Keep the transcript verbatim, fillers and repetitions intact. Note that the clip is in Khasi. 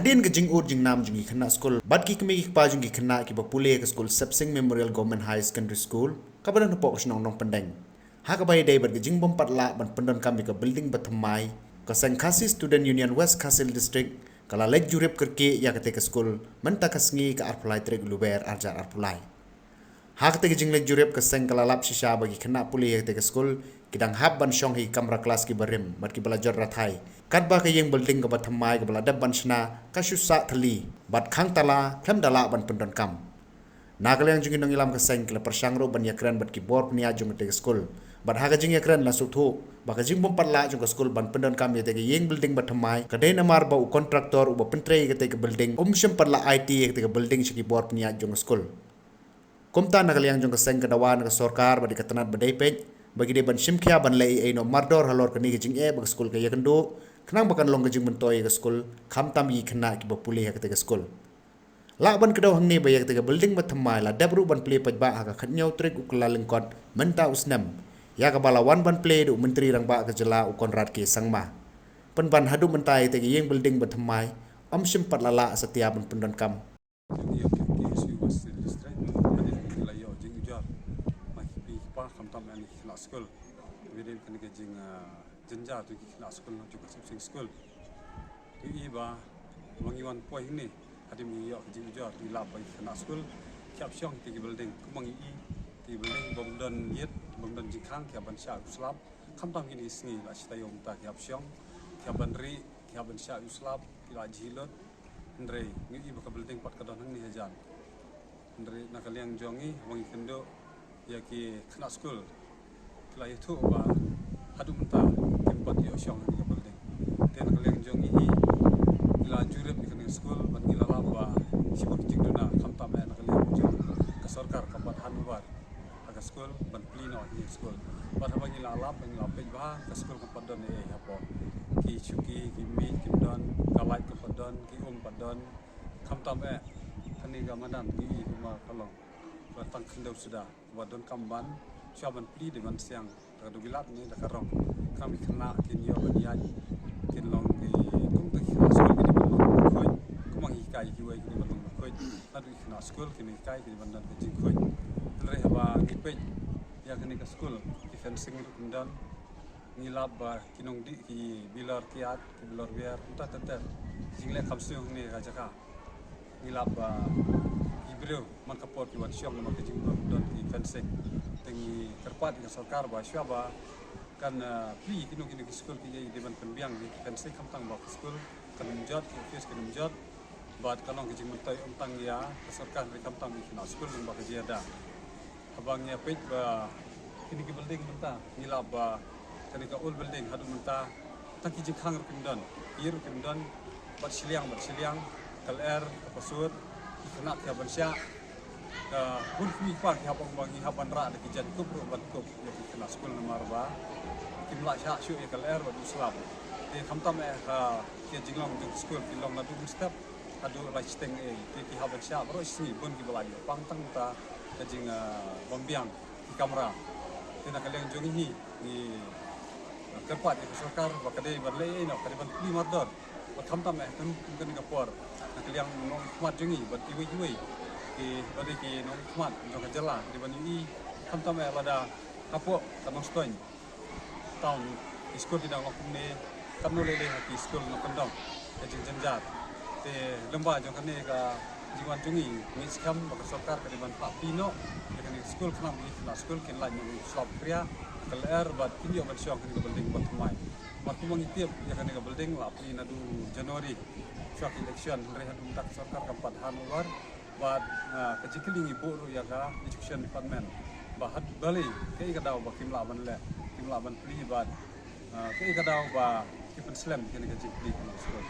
Hadien ka jingud jingnam jong ki khynnah skul bad ki kmie ki kpa jong ki khynnah kiba pule ha ka skul Sepsing Memorial Government Higher Secondary School kaba don hapoh ka shnong Nongpyndeng, ha kaba ïadei bad ka jingbym pat lah ban pyndonkam ïa ka building ba thymmai, ka seng Khasi Student Union West Khasi Hills District ka la leit jurip kyrkieh ïa katei ka skul mynta ka sngi, ka arphew lai tarik Lber arhajar arphew lai. Ha katei ka jingleit jurip, ka seng ka la lap shisha ba ki khynnah pule ha katei ka skul ki dang hap ban shong ha ki kamra klas kiba rim bad kiba la jot rathai, katba ka ïing building kaba thymmai kaba la dep ban shna ka shu sah thylli bad khang tala khlem da lah ban pyndonkam. Na ka liang jong ki nongïalam ka seng, ki la pyrshang ruh ban ïakren bad ki bor pynïaid jong katei ka skul, bad ha ka jingïakren la sngewthuh ba ka jingbym pat lah jong ka skul ban pyndonkam ïa katei ka ïing building ba thymmai ka dei namar ba u kontraktor uba pyntrei ïa katei ka building um shym pat la aiti ïa katei ka building sha ki bor pynïaid jong ka skul. Kumta, na ka liang jong ka seng ka dawa na ka sorkar bad ïa ka tnat ba dei peit ba ki dei ban shim khia ban leh ei ei noh mardor halor kane ka jingeh ba ka skul ka ïakynduh, khnang ba kan long ka jingmyntoi ïa ka skul, khamtam ïa ki khynnah kiba pule ha katei ka skul. Lah ban kdew hangne ba ïa katei ka building ba thymmai la dep ruh ban plie paidbah ha ka khathynñiew tarik u Kyllalyngkot mynta u snem, ïa kaba la wan ban plie da u Myntri Rangbah ka jylla u Conrad K Sangma. Pynban haduh mynta ïa katei ka ïing building ba thymmai ym shym pat la lah satia ban pyndonkam. Ïa ka K S U West District, hadien ba ngi la ïoh jingujor na ki kmie ki kpa, khamtam ïa ki khynnah skul. Ba dei kane ka jing, ah, jynjar jong ki khynnah skul na jong ka Sepsing School. Te i ba, ba ngi wan poi hangne, hadien ba ngi ïoh ka jingujor, ngi lap ba ki khynnah skul ki hap shong ha ki building, kumba ngi i, ki building bym don ïit, bym don jingkhang, ki hap ban shah u slab. Khamtam kine ki sngi la shi taïew mynta ki hap shong, ki hap ban rieh, ki hap ban shah u slab, ki la jhieh lut. Hynrei ngi i ba ka building pat ka don hangne hajan. Hynrei na ka liang jong ngi, ba ngi kynduh ïa ki khynnah skul, ki la ïathuh ba haduh mynta kim pat ïoh shong ha kane ka building. Te na ka liang jong ngi, ngi la jurip ïa kane ka skul bad ngi la lap ba shibun ki jingduna, khamtam eh na ka liang jong ka sorkar kam pat hand over ha ka skul ban plie noh ïa ka skul. Bad haba ngi la lap, ngi la peit bha, ka skul kam pat don ei ei hapoh. Ki shuki, ki miej kim don, ka light kam pat don, ki um pat don. Khamtam eh, kane ka madan ngi i kumba ka long ba tang khyndew suda, ba donkam ban shuwa ban plie, dei ban siang da ka dewbilat ne da ka rong. Khnang ba ki khynnah kin ïoh ban ïaid, kin long ki, kum ki khynnah skul ki dei ban long bakhuid, kumba ngi hikai kiwei ki dei ban long bakhuid. Naduh ki khynnah skul kin hikai ki dei ban don ka jingkhuid. Hynrei haba ngi peit ïa kane ka skul, ki fencing ruh kim don. Ngi lap ba ki nongdih, ki bilor kiad, ki bilor biar, mynta ter ter. Jingleh kam sniew hangne ha ka jaka. Ngi lap ba ki briew man ka por ki wan shong namar ka jingbym don ki fencing. Te ngi kyrpad ïa ka sorkar ba shuwa ba kan, ah, plie kino kino ki skul, ki dei ban pynbiang ïa ki fencing, khamtam ba ki skul kan ym jot, ki office kan ym jot. Bad ka long ka jingmyntoi ym tang ïa ka sorkar hynrei khamtam ïa ki khynnah skul, lyngba ka jingïada. Haba ngi ïa peit ba kine ki building mynta, ngi lap ba kane ka old building haduh mynta tang ki jingkhang ruh kim don, ïa ruh kim don, bad shiliang bad shiliang, ka lyer, ka pasut, ki khynnah ki hap ban shah, ka bun ki kmie ki kpa ki hap ban, ba ngi hap ban rah da ki jaiñkup ruh ban kup ïa ki khynnah skul namar ba kim lah shah shuh ïa ka lyer bad u slab. Te khamtam eh ka, ki jinglong jong ki skul ki long naduh mynstep haduh lai shiteng eh, te ki hap ban shah baroh shi sngi, bun kiba la ïoh pang tang mynta ka jing, ah, bym biang ki kamra. Te na ka liang jong ngi hi, ngi, ah, kyrpad ïa ka sorkar ba ka dei ban leh ei ei noh, ka dei ban plie mardor. Bad khamtam eh kum, kum kane ka por, na ka liang u nongmihkhmat jong ngi bad kiwei kiwei kiba dei ki nongmihkhmat jong ka jylla, dei ban ïohi, khamtam eh lada hapoh ka Nongstoiñ town ki skul ki dang long kumne, katno lei lei ha ki skul nongkyndong, ka jingjynjar. Te lyngba jong kane ka jingwan jong ngi, ngi skhem ba ka sorkar ka dei ban phah plie noh ïa kane ka skul, khnang ba ki khynnah skul kin lait noh ïa u slab khriah, ka lyer, bad kin ïoh ban shong ha kane ka building ba thymmai. Namar kumba ngi tip, ïa kane ka building la plie naduh January shuwa ka election, hynrei haduh mynta ka sorkar kam pat hand over. Bad, ah, ka jingkylli ngi buh ruh ïa ka Education Department ba haduh balei, kaei ka daw ba kim lah ban leh, kim lah ban plie, bad, ah, kaei ka daw ba ki pynslem ïa kane ka jingplie kane ka skul.